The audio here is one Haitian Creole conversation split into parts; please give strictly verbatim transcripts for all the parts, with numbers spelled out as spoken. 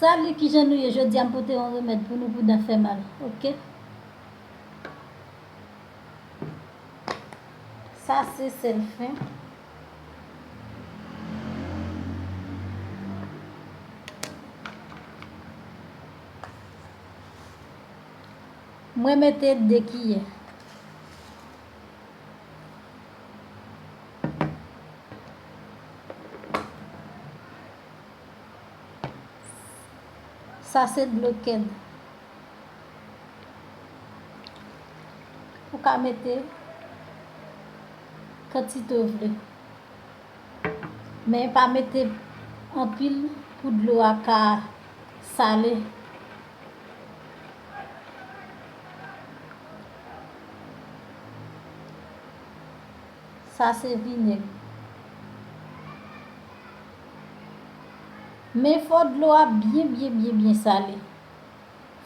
Salut, kijan nou ye? Jodi a m pote yon remèd pou nou pou dan fè mal, oke? Sa se sèl fen. Mwen mete de kiyè. Sa se dlo kèd. Ou ka mete kantite w vle. Men pa mete anpil pou dlo a ka sale. Sa se vinèg. Men fò dlo a byen, byen, byen, byen sale.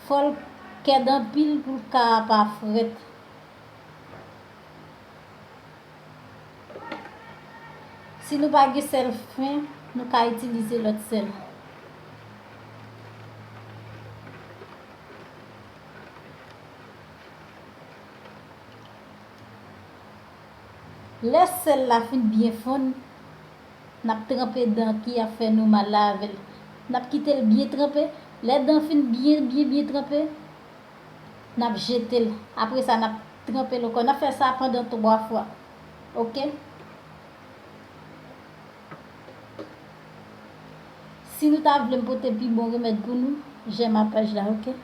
Fò l kèd anpil pou l ka pa frèt. Si nou pa gen sèl fen, nou ka itilize lòt sèl. Lè sèl la fin byen fonn, n ap tranpe dan ki ap fè nou mal la avè l. N ap kite l byen tranpe. Lè dan fin byen, byen, byen tranpe, n ap jete l. Apre sa, n ap tranpe l ankò. N ap fè sa pandan twa fwa. Oke? Si nou ta vle m pote pi bon remèd pou nou, jèm a paj la, oke?